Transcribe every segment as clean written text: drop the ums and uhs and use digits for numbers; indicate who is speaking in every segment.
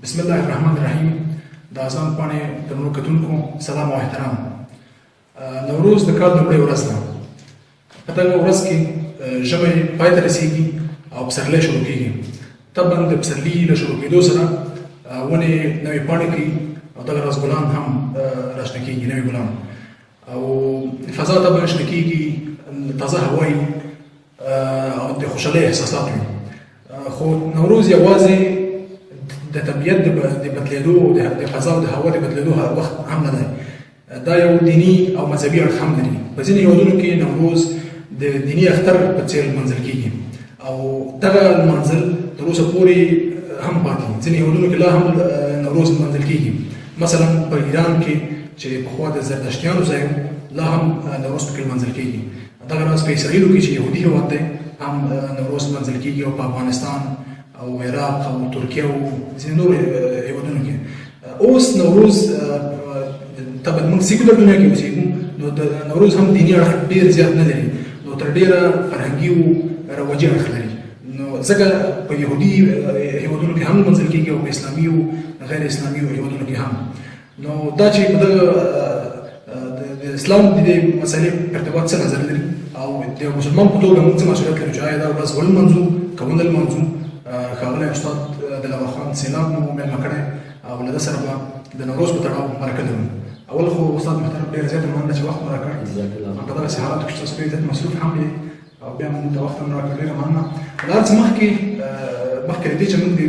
Speaker 1: بسم الله الرحمن الرحیم. د اذان پاڼې درنو کتونکو، سلام او احترام. نوروز د کال لومړۍ ورځ ده. په دغه ورځ کې ژمی پای ته رسیږي او پسرلی شروع کیږي. طبعا د پسرلي له شروع کېدو سره ونې نوې پاڼې کوي او دغه راز ګلان هم راشنه کیږي، نوې ګلان، او فضا طبعا شنه کیږي، تازه هوا وي او د خوشحالۍ احساسات وي. خو نوروز یوازې د طبیعت د بدلېدو، د فضا او د هوا د بدلېدو وخت هم نه دی، دا یو دیني او مذهبي اړخ هم لري. په ځینې هېوادونو کې نوروز د دیني اختر په څېر لمانځل کېږي او دغه لمانځل تر اوسه پورې هم پاتې. ځینې هېوادونو کې لا هم نوروز لمانځل کېږي. مثلا په ایران کې چې پخوا د زردشتیانو ځای و، لا هم نوروز پکې لمانځل کېږي. دغه راز په اسرائیلو کې چې یهودي هېواد دی هم نوروز لمانځل کېږي، او په افغانستان او عراق او ترکیه او ځینې نورو هېوادونو کې. اوس نوروز طبعا موږ سیکولر دنیا کې اوسېږو، نو د نوروز هم دیني اړخ ډېر زیات نه لري، نو تر ډېره فرهنګي او رواجي اړخ لري. نو ځکه په یهودي هېوادونو کې هم لمانځل کېږي او په اسلامي او غیر اسلامي هېوادونو کې هم. نو دا چې په دغه د اسلام د دې مسئلې په ارتباط څه نظر لري او د یو مسلمان په توګه موږ څه مسؤلیت لرو چې آیا دا ورځ ولمانځو که ونه لمانځو، ښاغلی استاد دلاور خان سیلاب مو مېلمه کړی او له ده سره به د نوروز په تړاو مرکه لرو. اول خو استاد محترم، ډېره زیاته مننه چې وخت مو راکړ. په دغسې حالاتو کې چې تاسو ډېر زیات مصروف هم یئ او بیا موږ ته وخت هم راکړ، ډېره مننه. له هر څه مخکې له دې چې موږ د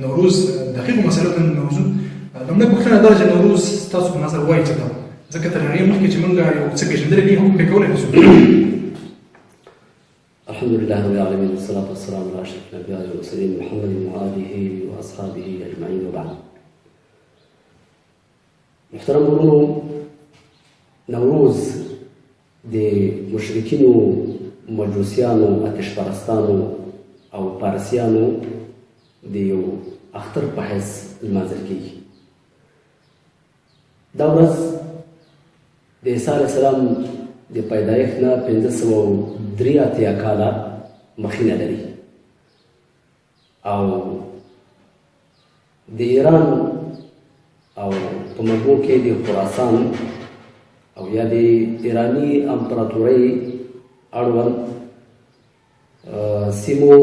Speaker 1: نوروز دقیقو مسایلو ته ننوځو، لومړۍ پوښتنه دا چې نوروز ستاسو په نظر وایي څه ته؟ ځکه تر هغې مخکې چې موږ یو څه پېژندلي نه هم پرې کولی نه شو.
Speaker 2: الحمد لله رب العالمين، والصلاة والسلام على أشرف الأنبياء والمرسلين محمد وآله وأصحابه أجمعين، وبعد. محترم ورونو، نوروز د مشرکینو، مجوسیانو، آتش پرستانو او پارسیانو د یو اختر په حیث لمانځل کیږي. دا ورځ د عیسی علیه السلام د پیدایښت نه 583 کاله مخینه لري او د ایران او په مجموع کې د خراسان او یا د ایراني امپراتورۍ اړوند سیمو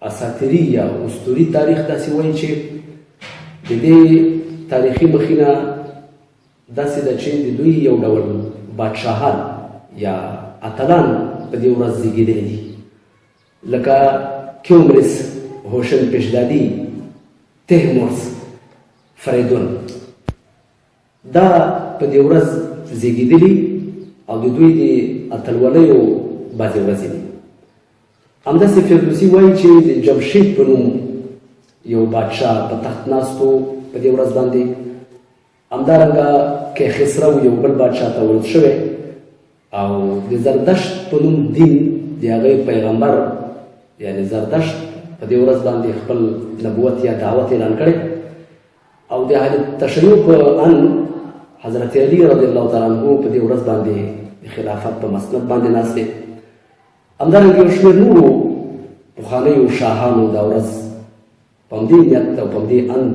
Speaker 2: اساطیري یا اسطوري تاریخ داسې وایي چې د دې تاریخي مخینه داسې ده چې د دوی یو ډول بادشاهان یا اتلان په دې ورځ زیږېدلي دي، لکه کیومرس، هوشن پیشدادي، تهمورس، فریدون. دا په دې ورځ زیږېدلي او د دوی د اتلولیو بعضې ورځې دي. همداسې فردوسي وایي چې د جمشید په نوم یو بادشاه په تخت ناست و په دې ورځ باندې. همدارنګه کیخسرو یو بل بادشاه ته ولد شوی او د زردشت په نوم دین د هغه پیغمبر یعنی زردشت په دې ورځ باندې خپل نبوت یا دعوت اعلان کړی او د اهل تشیع په ان حضرت علی رضی الله تعالی عنہ په دې ورځ باندې د خلافت په مسند باندې ناست دی. همدارنګه یو شمېر نورو پخوانیو شاهانو دا ورځ په همدې نیت او په همدې اند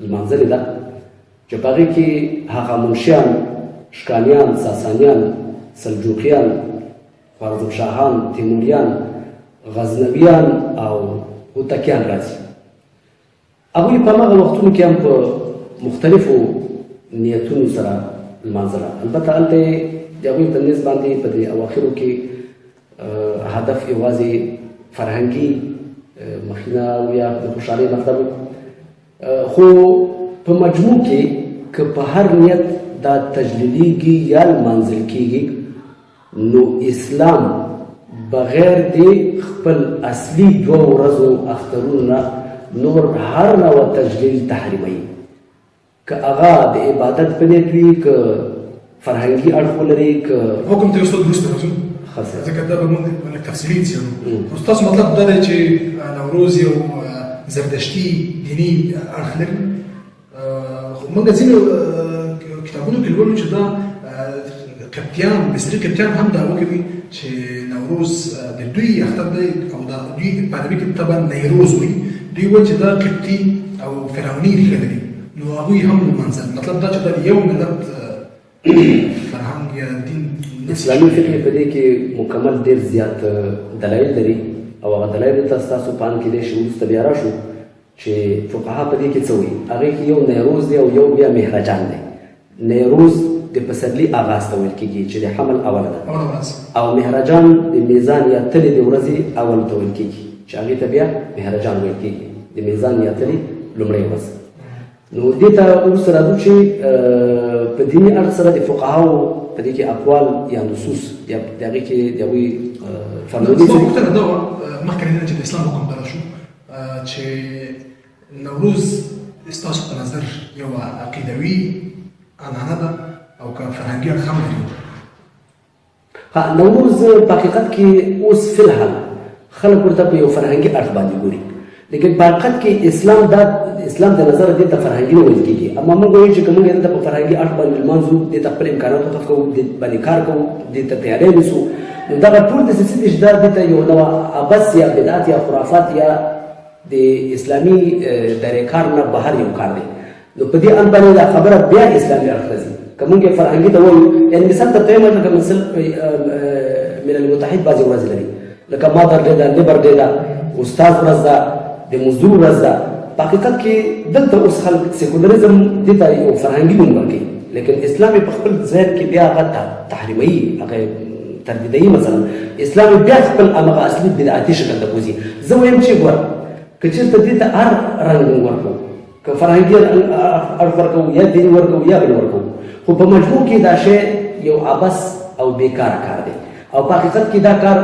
Speaker 2: لمانځلې ده چې په هغې کې هخامنشیان، شکانیان، ساسانیان، سلجوقیان، خوارزمشاهان، تیموریان، غزنویان او هوتکیان راځي. هغوی په هماغه وختونو کې هم په مختلفو نیتونو سره لمانځله. البته هلته یې د هغوی په نزد باندې په دې اواخرو کې هدف یوازې فرهنګي مخینه او یا د خوشحالۍ مطلب، خو په مجموع کې که په هر نیت دا تجلیلیږي یا لمانځل کیږي، نو اسلام بغیر د خپل اصلي دوو ورځو اخترونو نه نور هر نوع تجلیل تحریموي، که هغه د عبادت په نیت وي، که فرهنګي اړخ ولري، که
Speaker 1: حکم ته استاد وروسته راځو، ځکه دا به موږ لږ تفصیلي څېړو. خو ستاسو مطلب دا دی چې نوروز یو زردشتي دیني اړخ لري. خو موږ ځینو کتابونو کې لولو چې دا قبطیان، مصري قبطیان هم دعوه کوي چې نوروز د دوی اختر دی او دا دوی په عربي کې طبعا نیروز وایي. دوی وایي چې دا قبطي او فرعوني ریښه لري، نو هغوی هم لمانځل. مطلب دا چې دا یو ملت فرهنګ یا دین.
Speaker 2: اسلامي فقه په دې کې مکمل ډېر زیات دلایل لري، او هغه دلایل ته ستاسو پام کې دی چې وروسته بیا راشو چې فقها په دې کې څه وایي. هغې کې یو نیروز دی او یو بیا مهرجان دی. نیروز د پسرلي آغاز ته ویل کېږي چې د حمل اوله ده، او مهرجان د میزان یا تلې د ورځې اول ته ویل کېږي چې هغې ته بیا مهرجان ویل کېږي، د میزان یا تلې لومړۍ ورځ. نو دې ته وروسته راځو چې په دیني اړخ سره د فقهاو په دې کې اقوال یا نصوص یا د هغې کې د هغوی فرمودې
Speaker 1: څه دي. پوښتنه دا وه مخکې له دې چې د اسلام حکم ته راشو چې نوروز ستاسو په نظر یوه عقیدوي عنعنه ده او که فرهنګي اړخ هم لري؟
Speaker 2: ها، نوروز په حقیقت کې اوس فی الحال خلک ورته په یو فرهنګي اړخ باندې ګوري، لیکن په حقیقت کې اسلام دا اسلام د نظر دې ته فرهنګي نه ویل کېږي. اما موږ وایو چې که موږ دې ته په فرهنګي اړخ باندې لمانځو، دې ته خپل امکانات وقف کوو، دې باندې کار کوو، دې ته تیاری نیسو، نو دغه ټول داسې څه دي چې دا دې ته یو نوع عبث یا بدعت یا خرافات یا د اسلامي دایرې کار نه بهر یو کار دی. نو په دې اند باندې دا خبره بیا اسلامي اړخ ته ځي. که موږ یې فرهنګي ته وایو، یعنې مثال درته وایم، لکه مثل ملل متحد بعضې ورځې لري، لکه مادر ډے ده، لیبر ډے ده، استاد ورځ ده، د مزدور ورځ ده. په حقیقت کې دلته اوس خلک سیکولریزم دې ته یو فرهنګي نوم ورکوي، لیکن اسلام یې په خپل ذهن کې بیا هغه تحریموي، هغه تردیدوي. مثلا اسلام یې بیا خپل همغه اصلي بدعتي شکل ته بوځي. زه وایم چې ګوره که چېرته دې ته هر رنګ موږ ورکوو، که فرهنګي اړخ ورکوو یا دیني ورکوو یا بل ورکوو، خو په مجموع کې دا شی یو عبث او بیکاره کار دی. او په حقیقت کې دا کار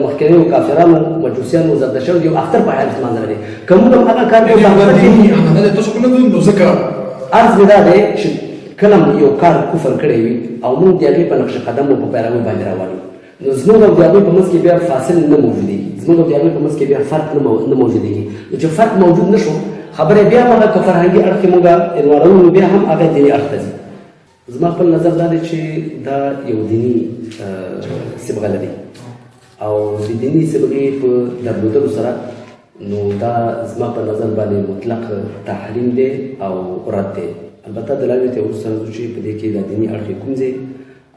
Speaker 2: مخکنیو کافرانو، مجوسیانو، زردشتیانو یو اختر په حیث لمانځلی دی. که موږ هم هغه کار کوو، په حقیقت کې
Speaker 1: تاسو خو نه نو ځکه
Speaker 2: عرض مې دا دی چې کله یو کار کفر کړی وي او موږ د هغې په نقش قدم او په پیروۍ باندې روان یو، نو زموږ او د هغوی په منځ کې بیا فاصل نه موجودېږي، زموږ او د هغوی په منځ کې بیا فرق نه موجودېږي. نو چې فرق موجود نه شو، خبره بیا هم هغه که فرهنګي اړخ کې موږ انوارو، نو بیا هم هغه دیني اړخ ته ځي. زما خپل نظر دا دی چې دا یو دیني صبغه لري، او د دیني صبغې په درلودلو سره نو دا زما په نظر باندې مطلق تحریم دی او رد دی. البته دلایلو ته وروسته راځو چې په دې کې دا دیني اړخ یې کوم ځای،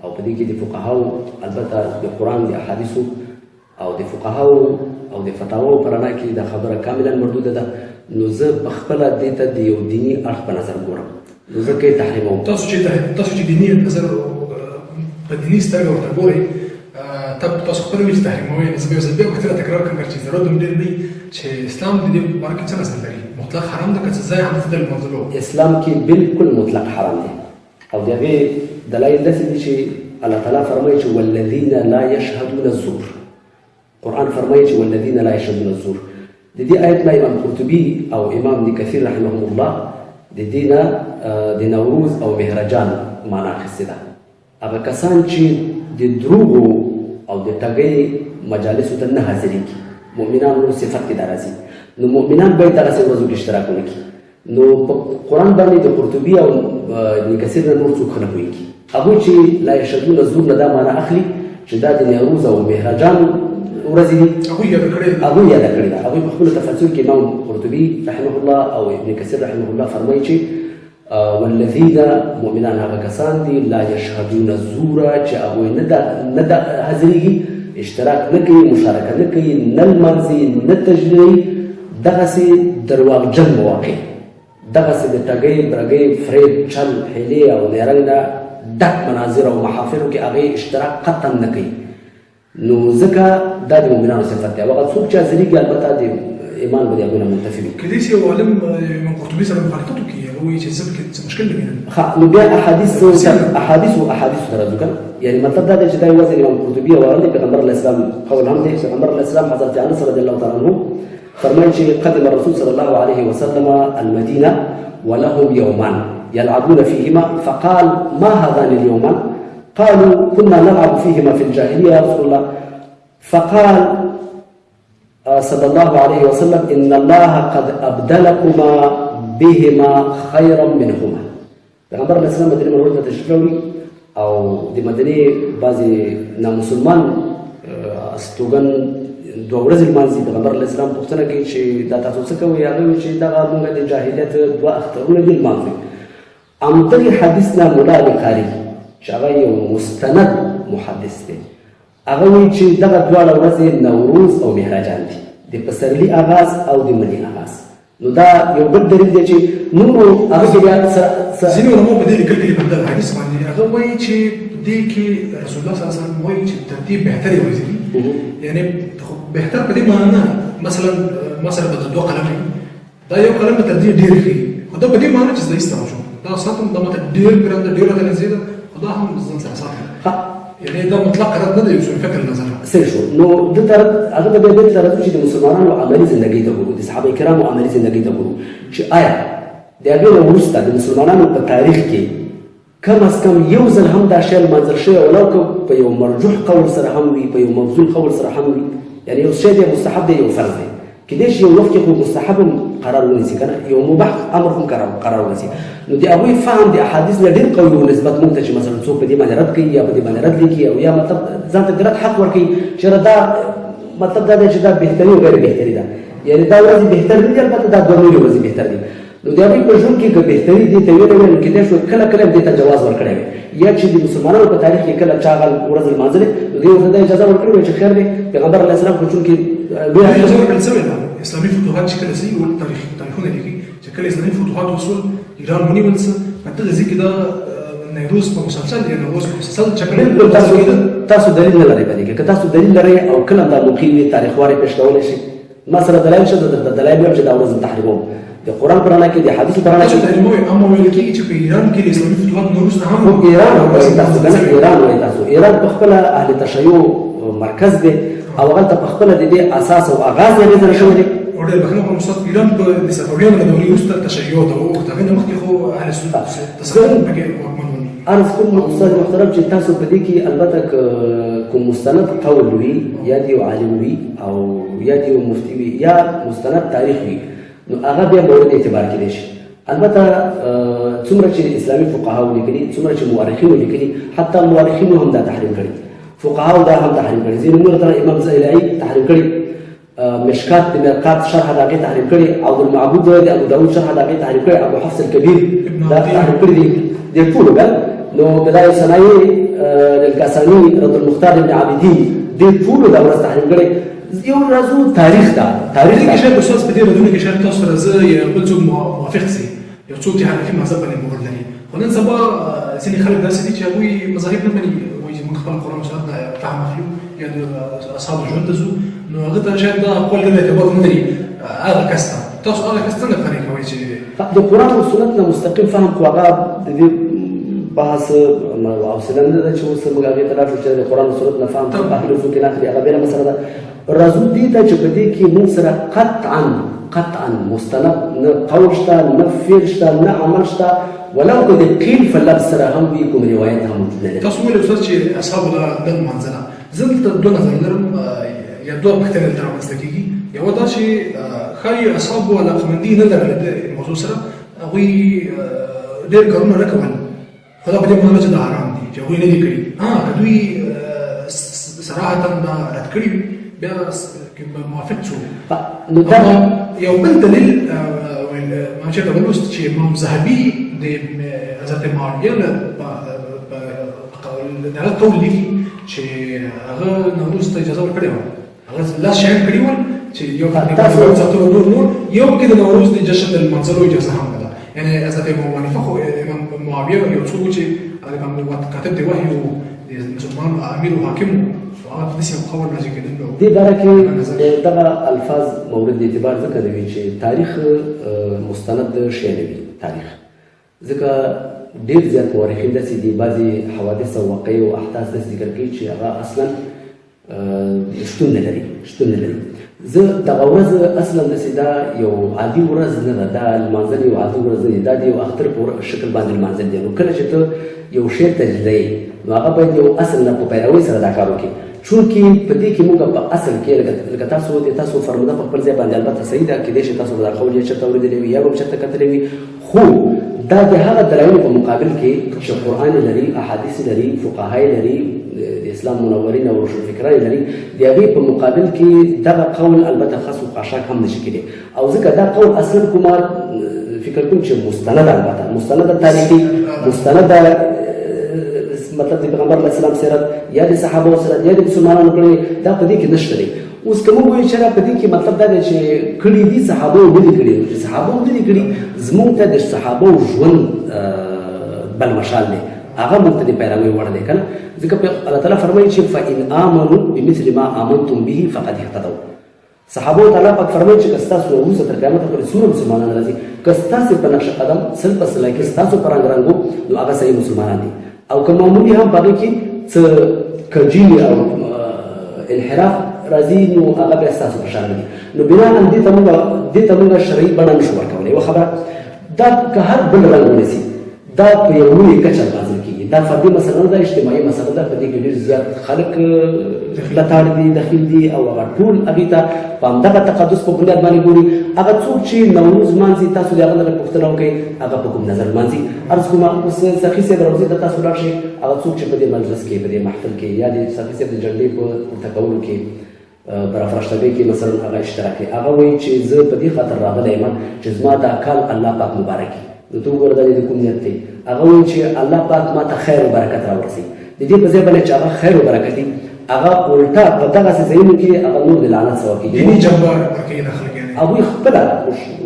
Speaker 2: او په دې کې د فقهاو البته د قرآن د احادیثو او د فقهاو او د فتاوو په رڼا کې دا خبره کاملا مردوده ده. نو زه په خپله دې ته د یو دیني اړخ په نظر ګورم، نو ځکه یې تحریموم.
Speaker 1: تاسو چې دیني نظر په دیني سترګه ورته ګورئ، تاسو خپله وایئ چې تحریموئ، زه به یو ځل بیا پوښتنه تکرار کړم چې ضرورت هم ډېر نه چې اسلام د دې په باره کې څه نظر لري؟ مطلق حرام ده که څه ځای هم څه د لمانځلو؟
Speaker 2: اسلام کې بالکل مطلق حرام دی، او د هغې دلایل داسې دي چې الله تعالی فرمایي چې والذین لا یشهدون الزور. قرآن فرمایي چې والذین لا یشهدون الزور. د دې آیت نه امام قرطبي او امام ابن کثیر رحمهم الله د دې نه د نوروز او مهرجان معنا اخیستې ده. هغه کسان چې د دروغو او د ټګۍ مجالسو ته نه حاضرېږي، مؤمنانو صفت کې دا راځي، نو مؤمنان باید دغسې ورځو کې اشتراک ونه کړي. نو په قرآن باندې د قرطبي او ابن کثیر نه نور څوک ښه نه پوهېږي. هغوی چې لا یشهدون الزور نه دا معنا اخلي چې دا د نوروز او مهرجان ورځې دي،
Speaker 1: هغوی یاده کړې ده.
Speaker 2: هغوی یاده کړې ده. هغوی په خپلو تفاسیر کې امام قرطبي رحمه الله او ابن کثیر رحمه الله فرمایي چې والذین مؤمنان هغه کسان دي لا یشهدون الزور، چې هغوی نه دا حاضرېږي، اشتراک نه کوي، مشارکه نه کوي، نه لمانځي، نه تجلیلوي، دغسې درواغجن مواقع، دغسې د ټګۍ برګۍ فریب چل حیلې او نیرنګ نه ډک مناظر او محافلو کې هغې اشتراک قطعا نه کوي. نو ځکه دا د مؤمنانو صفت دی، او هغه څوک چې حاضرېږي البته د ایمان به د هغوی نه منتفي وي.
Speaker 1: کېدای شي یو عالم امام قرطبي سره مخالفت وکړي، هغه وایي چې زه پکې څه مشکل نه وینم.
Speaker 2: ښه، نو بیا احادیث احادیثو ته راځو که نه، یعنې مطلب دا دی چې دا یوازې امام قرطبي او هغه پیغمبر علیه السلام قول هم دی. پیغمبر علیه السلام حضرت انس رضی الله تعالی عنه فرمایي چې قدم الرسول صلى الله عليه وسلم المدينة ولهم يومان يلعبون فيهما، فقال ما هذان اليومان؟ قالوا كنا نلعب فيهما في الجاهلية يا رسول الله. فقال صلى الله عليه وسلم إن الله قد أبدلكما بهما خيرا منهما. پیغمبر علیه السلام مدینه منورې ته تشریف راوړي او د مدینې بعضې نامسلمان استوګن دوه ورځې لمانځي. پیغمبر علیه السلام پوښتنه کوي چې دا تاسو څه کوئ؟ هغه وایي چې دغه موږ د جاهلیت دوه اخترونه دي لمانځي. همدغې حدیث نه ملا علي قاري چې هغه یو مستند محدث دی، هغه وایي چې دغه دواړه ورځې نوروز او مهرجان دي، د پسرلي آغاز او د مني آغاز. نو دا یو بل دلیل دی چې نورو هغه کې بیا
Speaker 1: ځینې علماء په دې لیکل کړي په دغه حدیث باندې، هغه وایي چې دې کې رسول الله صلی الله علیه وسلم وایي چې ترتیب بهترې ورځې دي، یعنې بهتر په دې معنی نه، مثلا مثلا به د دوه قلم وي، دا یو قلم به تر دې ډېر ښه وي، خو دا په دې معنی چې زه ایسته شوم دا ساتم، دا ماته ډېر ګران ده، ډېر راته نږدې ده، خو دا هم ځان سره ساتم، یعنې دا مطلق رد نه دی اصول فکر نظر.
Speaker 2: صحیح شو. نو دلته هغه ته بیا بېرته راځو چې د مسلمانانو عملي زندګۍ ته ګورو، د صحابه کرامو عملي زندګۍ ته ګورو چې آیا د هغې نه وروسته د مسلمانانو په تاریخ کې کم از کم یو ځل هم دا شی لمانځل شوی، ولو که په یو مرجوح قول سره هم وي، په یو مبذول قول سره هم وي، یعنې یو شی دی مستحب دی، یو فرض دی، کېدای شي یو وخت کې خو مستحب هم قرار ونیسي که نه، یو مباح امر هم قرار ونیسي. نو د هغوی فهم د احادیث نه ډېر قوي و نسبت موږ ته چې مثلا څوک په دې باندې رد کوي یا په دې باندې رد لیکي او یا مطلب ځان ته د رد حق ورکوي چې دا مطلب دا دی چې دا بهتري او غیر بهتري ده، یعنې دا ورځې بهتر نه دي، البته دا دوه نورې ورځې بهتر دي. نو د هغوی په ژوند کې که بهتري دې ته ویلی وای نو کېدای شو کله کله هم دې ته جواز ورکړی وای، یا چې د مسلمانانو په تاریخ کې کله چا هغه ورځ لمانځلې نو دوی ورته دا اجازه ورکړې وای چې خیر دی پیغمبر علیه السلام خو چونکې لوی
Speaker 1: اجازه ورکړل سوې ده. اسلامي فتوحات چې کله سي ول تاریخونه لیکي چې کله اسلامي فتوحات وسول ایران ونیول سه، په دغه ځای کې دا نوروز په مسلسل یا نوروز په مسلسل چکر.
Speaker 2: بالکل تاسو دلیل نه لرئ په دې کې، که تاسو دلیل لرئ او کله دا موقع وي تاریخوارې پېښ کولی شي، ما سره دلایل شته، درته دلایل وایم چې دا ورځ تحریموم د قرآن په رڼا کې، د حدیثو په رڼا کې.
Speaker 1: تحریموي، اما ویل کېږي چې په ایران کې د اسلامي فتوحات نه وروسته هم
Speaker 2: ایران وایي تاسو که نه، ایران وایي تاسو، ایران په خپله اهل تشیع مرکز دی او هلته په خپله د دې اساس او اغاز یې هغې سره شوی دی.
Speaker 1: او ډېر بښنه کوم استاد، ایران په د صفویانو له دورې وروسته تشیع ته واوښت، هغې نه مخکې خو اهل سنت تصوف پکې واکمن وو.
Speaker 2: عرض کوم استاد محترم چې تاسو په دې کې البته که کوم مستند قول وي یا د یو عالم وي او یا د یو مفتي وي یا مستند تاریخ وي نو هغه بیا مورد اعتبار کېدای شي. البته څومره چې اسلامي فقهاو لیکلي، څومره چې مورخینو لیکلي، حتی مورخینو هم دا تحریم کړي، فقهاو دا هم تحریم کړي، ځینې نور تر امام زیلعي تحریم کړي، مشکات د مرقات شرح د هغې تحریم کړي، عبد المعبود د ابو داود شرح د هغې تحریم کړي، ابو حفص الکبیر دا تحریم کړي دي، دې ټولو بل نو بداية الصنايع للکاساني رد المختار ابن عابدین دې ټولو دا ورځ تحریم کړي. یو راځو تاریخ ته، تاریخ
Speaker 1: کې شاید استاد په دې ردونو کې شاید تاسو سره زه یا بل څوک موافق سي، یو څوک چې حنفي مذهب باندې باور لري، خو نن سبا ځینې خلک داسې دي چې هغوی مذاهب نه مني، وایي چې موږ خپل قرآن او سنت نه فهم اخلو یا د اصحابو ژوند ته ځو، نو هغه ته شاید دا اقوال ډېر اعتبار نه لري. هغه کس ته تاسو هغه کس څنګه قانع کوئ چې
Speaker 2: د قرآن او سنت نه مستقیم فهم خو هغه د دې بحث حوصله نه ده چې اوس موږ هغې ته لاړ شو چې د قرآن او سنت نه فهم اخلي څوک یې نه اخلي، هغه بېله مسله ده. راځو دې ته چې په دې کې موږ سره قطعا قطعا مستند نه قول شته، نه فعل شته، نه عمل شته، ولو که د قیل په لفظ سره هم وي کوم روایت هم موجود نه لري.
Speaker 1: تاسو وویل استاد چې اصحابو دا د لمانځله، زه دلته دوه نظر لرم یا دوه پوښتنې دلته رامنځته کېږي. یوه دا چې ښایي اصحابو علاقمندي نه لرله د موضوع سره، هغوی ډېر کارونه نه کول، خو دا په دې معنی چې دا حرام دي چې هغوی نه دي کړي. ها که دوی صراحتا دا رد کړي وي بیا موافق شو.
Speaker 2: نو دا
Speaker 1: یو بل دلیل ما چېرته ولوست چې امام ذهبي د حضرت معاویه له دغه قول لیکي چې هغه نوروز ته اجازه ورکړې وه، هغه لس شیان کړي ول چې یو تاسو ساتلو نور نور یو کې د نوروز د جشن د لمانځلو اجازه هم ده. یعنې حضرت امام حنیفه خو امام معاویه یو څوک چې کاتب د وحي و، د مسلمان امیر او حاکم و، هغه داسې یو قول راځي کېدل.
Speaker 2: دې باره کې دغه الفاظ مورد اعتبار ځکه نه وي چې تاریخ مستند شی نه وي تاریخ، ځکه ډېر زیات مورخین داسې دي بعضې حوادث او واقعې او احداث داسې ذکر کوي چې هغه اصلا شتون نه لري، شتون نه لري. زه دغه ورځ اصلا داسې دا یو عادي ورځ نه ده، دا لمانځل یو عادي ورځ نه دی، دا د یو اختر په شکل باندې لمانځل دی. نو کله چې ته یو شی تجزیه نو هغه باید یو اصل نه په پیروۍ سره دا کار وکړي، چونکې په دې کې موږ په اصل کې لکه تاسو د تاسو فرموده په خپل ځای باندې البته صحیح ده، کېدای شي تاسو به دا قول یا چېرته اورېدلی وي یا به هم چېرته کتلی وي، خو دا د هغه دلایلو په مقابل کې چې قرآن لري، احادیث لري، فقهای لري، د اسلام منورین او روشنفکران لري، د هغې په مقابل کې دغه قول البته خس او خاشاک هم نشي کېدی. او ځکه دا قول اصلا کومه فکر کوم چې مستند، البته مستند تاریخي، مستند مطلب د پیغمبر علیه السلام سیرت یا د صحابه سیرت یا د مسلمانانو کړی، دا په دې کې نشته دی. اوس که موږ وایو چې په دې کې مطلب دا دی چې کړي دي صحابه نه دي کړي، چې صحابه نه دي کړي، زموږ ته د صحابه ژوند بل مشال دی، هغه موږ ته د پیروۍ وړ دی که نه. ځکه الله تعالی فرمایي چې فإن آمنوا بمثل ما آمنتم به فقد اهتدوا. صحابه ته الله پاک فرمایي چې که ستاسو نه وروسته تر قیامته پورې څومره مسلمانان راځي، که ستاسې په نقش قدم سل په سله کې ستاسو په رنګ رنګو، نو هغه صحیح مسلمانان دي. او که معمولي هم په هغې کې څه کجي او انحراف راځي، نو هغه بیا ستاسو په شان دي. نو بنا دې ته موږ شرعي بڼه نشو ورکولی. یوه خبره دا که هر بل رنګ ونیسي، دا په یو لوی کچه لمانځل کېږي. دا فردي مسله نه ده، اجتماعي مسله ده. په دې کې ډېر زیات خلک لتاړ دي، دخیل دي، او هغه ټول هغې ته په همدغه تقدس په بنیاد باندې ګوري. هغه څوک چې نوروز لمانځي، تاسو د هغه نه پوښتنه وکړئ هغه په کوم نظر لمانځي. عرض کوم اوس سخي صاحب روضې ته تاسو لاړ شئ، هغه څوک چې په دې مجلس کې، په دې محفل کې، یا د سخي صاحب د جنډې په پورته کولو کې، برافراشتګۍ کې مثلا هغه اشتراک کوي، هغه وایي چې زه په دې خاطر راغلی یم چې زما دا کال الله پاک مبارک کړي. نو ته وګوره دا د کوم نیت دی. هغه وایي چې الله پاک ما ته خیر او برکت راورسوي. د دې په ځای باندې چې هغه خیر او برکت دي، هغه الټا په دغسې ځایونو کې هغه نور د لعنت سبب کېږي.
Speaker 1: دیني جنبه ورکوي دا خلک، یعنې
Speaker 2: هغوی خپله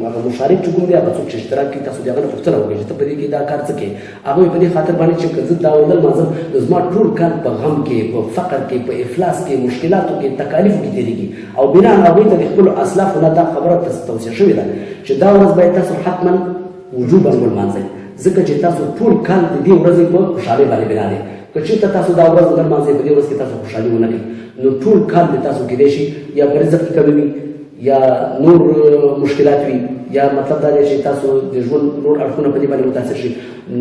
Speaker 2: هغه مشارک چې کوم دی، هغه څوک چې اشتراک کوي، تاسو د هغه نه پوښتنه وکړئ چې ته په دې کې دا کار څه کوې. هغوی په دې خاطر باندې چې که زه دا ونه لمانځم، نو زما ټول کال په غم کې، په فقر کې، په افلاس کې، مشکلاتو کې، تکالیفو کې تېرېږي. او بنا هغوی ته د خپلو اسلافو نه دا خبره توصیه شوې ده چې دا ورځ باید تاسو حتما وجوبا ولمانځئ، ځکه چې تاسو ټول کال د دې ورځې په خوشحالۍ باندې بنا دی. که چېرته تاسو دا ورځ ونه لمانځئ، په دې ورځ کې تاسو خوشحالي ونه کړئ، نو ټول کال د تاسو کېدای شي یا په رزق کې کمی وي، یا نور مشکلات وي، یا مطلب دا دی چې تاسو د ژوند نور اړخونه په دې باندې متاثر شي.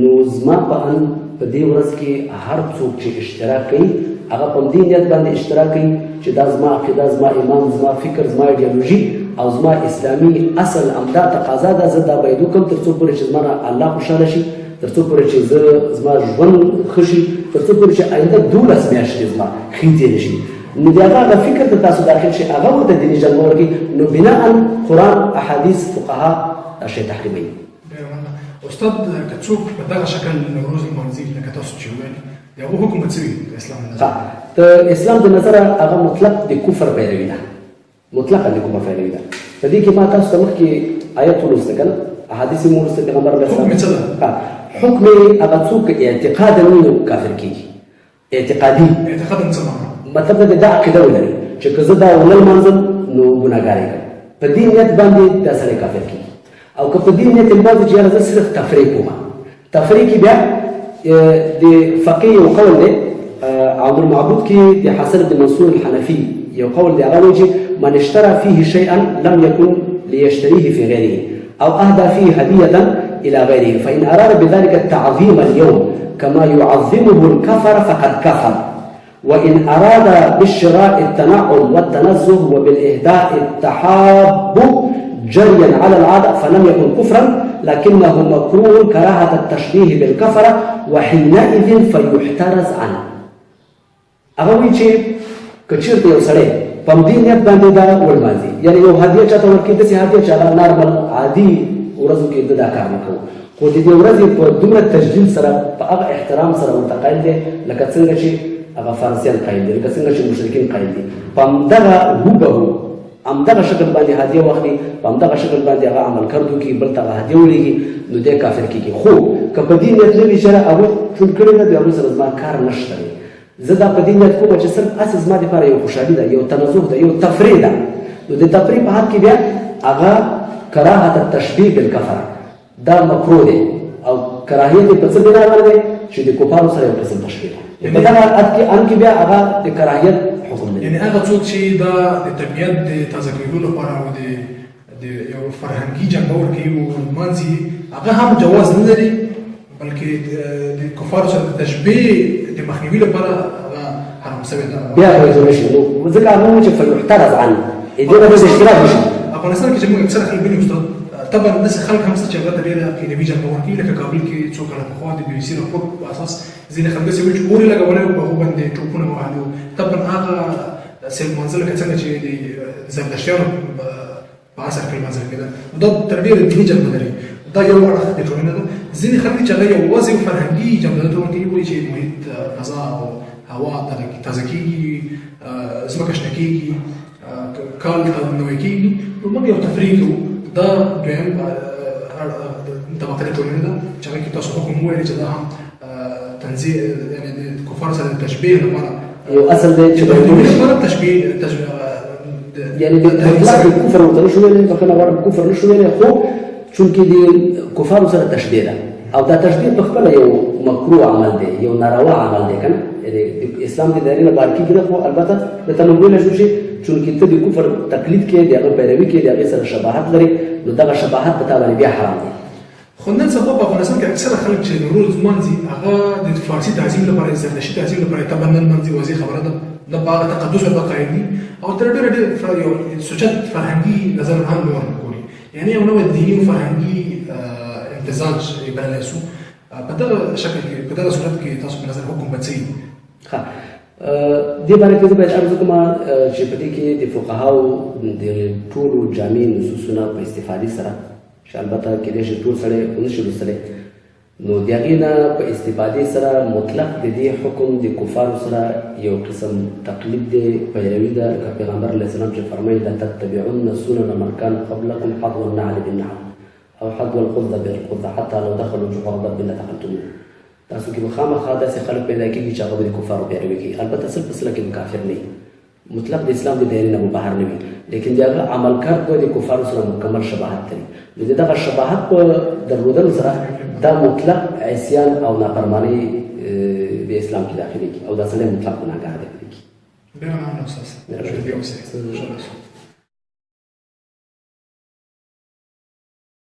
Speaker 2: نو زما په اند په دې ورځ کې هر څوک چې اشتراک کوي، هغه په همدې نیت باندې اشتراک کوي چې دا زما عقیده، زما ایمان، زما فکر، زما ایډیالوژي او زما اسلامي اصل همدا تقاضا ده، زه دا باید وکړم تر څو پورې چې زما نه الله خوشحاله شي، تر څو پورې چې زه زما ژوند ښه شي، تر څو پورې چې آینده 12 میاشتې زما ښې تېرې شي. نو د هغه هغه فکر ته تاسو داخل شئ، هغه ورته دیني جنبه ورکړي. نو بناء قرآن، احادیث، فقها دا شی تحریموي.
Speaker 1: ډېره مننه استاد. که څوک په دغه شکل نوروز لمانځي لکه تاسو چې وویل، د هغو حکم به څه وي د اسلام له نظره؟
Speaker 2: د اسلام د نظره هغه مطلق د کفر پیروي ده، مطلقا د کفر پیروي ده. په دې کې ما تاسو ته مخکې آیت ولوسته که نه، احادیث مو ولوسته، پیغمبر علیه السلام
Speaker 1: حکم یې څه ده؟
Speaker 2: حکم یې هغه څوک اعتقادا وي نو کافر کېږي. اعتقادي
Speaker 1: اعتقاد څه معنا؟
Speaker 2: مطلب دا دا عقیده ولري چې که زه دا ونه لمانځم نو ګناهګار یې کړم، په دې نیت باندې دا سړی کافر کېږي. او که په دې نیت یې لمانځي چې یاره زه صرف تفریح کوم، تفریح کې بیا د فقیه یو قول دی، عبد المعبود کې د حسن بن منصور الحنفي یو قول دی، هغه وایي چې من اشترى فيه شيئا لم يكن ليشتريه في غيره أو أهدى فيه هدية إلى غيره فإن أراد بذلك التعظيم اليوم كما يعظمه الكفر فقد كفر، وإن أراد بالشراء التنعم والتنزه وبالإهداء التحاب جريا على العادة فلم يكن كفرا لكنه مكروه كراهة التشبيه بالكفرة وحينئذ فيحترز عنه. هغه وایي چې که چېرته یو سړی په همدې نیت باندې دا ولمانځي، یعنې یو هدیه چاته ورکړي، داسې هدیه چې هغه نارمل عادي ورځو کې ده دا کار نه کوو، خو د دې ورځې په دومره تجلیل سره، په هغه احترام سره ورته قایل دی لکه څنګه چې هغه فارسیان قایل دي، لکه څنګه چې مشرکین قایل دي، په همدغه هوبهو همدغه شکل باندې هدیه واخلي، په همدغه شکل باندې هغه عمل کرد وکړي، بل ته هغه هدیه ولېږي، نو دی کافر کېږي. خو که په دې نیت نه وي چې هغوی ټول کړی ده، د هغوی سره زما کار نشته دی، زه دا په دې نیت کوم چې صرف هسې زما دپاره یو خوشحالي ده، یو تنزه ده، یو تفریح ده، نو د تفریح په حد کې بیا هغه کراهت التشبیه بالکفر دا مکروه دی، او کراهیت یې په څه بنا باندې دی چې د کفارو سره یو قسم تشبیه ده. په دغه حد کې ان کې بیا هغه د کراهیت حکم دی.
Speaker 1: یعنې هغه څوک چې دا د طبیعت د تازه کېدو لپاره او د یو فرهنګي جنبه ورکوي او لمانځي، هغه هم جواز نه لري، بلکې د کفارو سره د تشبیه د مخنیوي لپاره هغه حرام سوی ده،
Speaker 2: بیا به یې شي. نو ځکه هغه وایي چې فیحترز عنه، دې به د اشتراک وشي.
Speaker 1: افغانستان کې چې موږ اکثره خلک وینو استاد، طبعا داسې خلک هم شته چې هغه ته ډېره عقیدوي جنبه ورکوي، لکه کابل کې څو کاله پخوا د بي بي سي راپور په اساس ځینې خلک داسې وو چې اور یې لګولی او په هغو باندې ټوپونه وهلي وو. طبعا هغه سې لمانځه لکه څنګه چې د زردشتیانو په عصر کې لمانځل کېده، نو دا تر ډېره دیني جنبه لري. دا یو اړخ د ټولنې ده. ځینې خلک چې هغه یوازې فرهنګي جنبه ته ورکوي، وایي چې محیط، فضا او هوا تازه کېږي، ځمکه شنه کېږي، کال ته نوی کېږي، نو موږ یو تفریح کوو. دا دویم طبقه د ټولنې ده چې هغه کې تاسو حکم وویل چې دا هم تنزیه، یعنې د کفار سره د تشبیه لپاره
Speaker 2: یو اصل دی چې
Speaker 1: د لپاره تشبیه،
Speaker 2: یعنې د مطلق کفر ورته نشو ویلی، بخښنه غواړم، کفر نشو ویلی، خو چونکې د کفارو سره تشبیه ده او دا تشبیه په خپله یو مکروه عمل دی، یو ناروا عمل دی که نه، یعنې د اسلام د دایرې نه بهر کېږي نه، خو البته دلته موږ ویلی شو چې چونکې ته د کفر تقلید کې، د هغه پیروي کې، د هغې سره شباهت لرې، نو دغه شباهت په تا باندې بیا حرام دی.
Speaker 1: خو نن سبا په افغانستان کې اکثره خلک چې نوروز لمانځي هغه د فارسي تعظیم لپاره، د زردشتي تعظیم لپاره طبعا نه لمانځي، واضح خبره ده، نه په هغه تقدس ورته قایل دي او تر ډېره ډېر یو سوچت فرهنګي نظر هم نه ورته ګوري، یعنې یو نوی دیني او فرهنګي امتزاج یې بللی سو. په دغه شکل کې، په دغه صورت کې تاسو په نظر حکم به څه وي؟
Speaker 2: ښه، دې باره کې زه باید عرض وکړم چې په دې کې د فقهاو د ټولو جامع نصوصونه په استفادې سره، چې البته کېدای شي ټول سړی ونه شي لوستلی، نو د هغې نه په استفادې سره مطلق د دې حکم د کفارو سره یو قسم تقلید دی، پیروي ده، لکه پیغمبر علیه السلام چې فرمایي لتتبعن سنن من کان قبلکم حذو النعل بالنعل او حذو القذة بالقذة حتی لو دخلوا جحر ضب لدخلتموه. تاسو کې به خامخا داسې خلک پیدا کېږي چې هغه به د کفارو پیروي کوي، البته سل په سله کې به کافر نه وي، مطلق د اسلام د دایرې نه به بهر نه وي، لیکن د هغه عملکرد به د کفارو سره مکمل شباهت لري، نو د دغه شباهت په درلودلو سره دا مطلق عصیان او نافرمانۍ د اسلام کې داخلېږي او دا سړی مطلق ګناهګار دی په دې کې.
Speaker 1: ډېره مننه استاد، ژوندي اوسئ.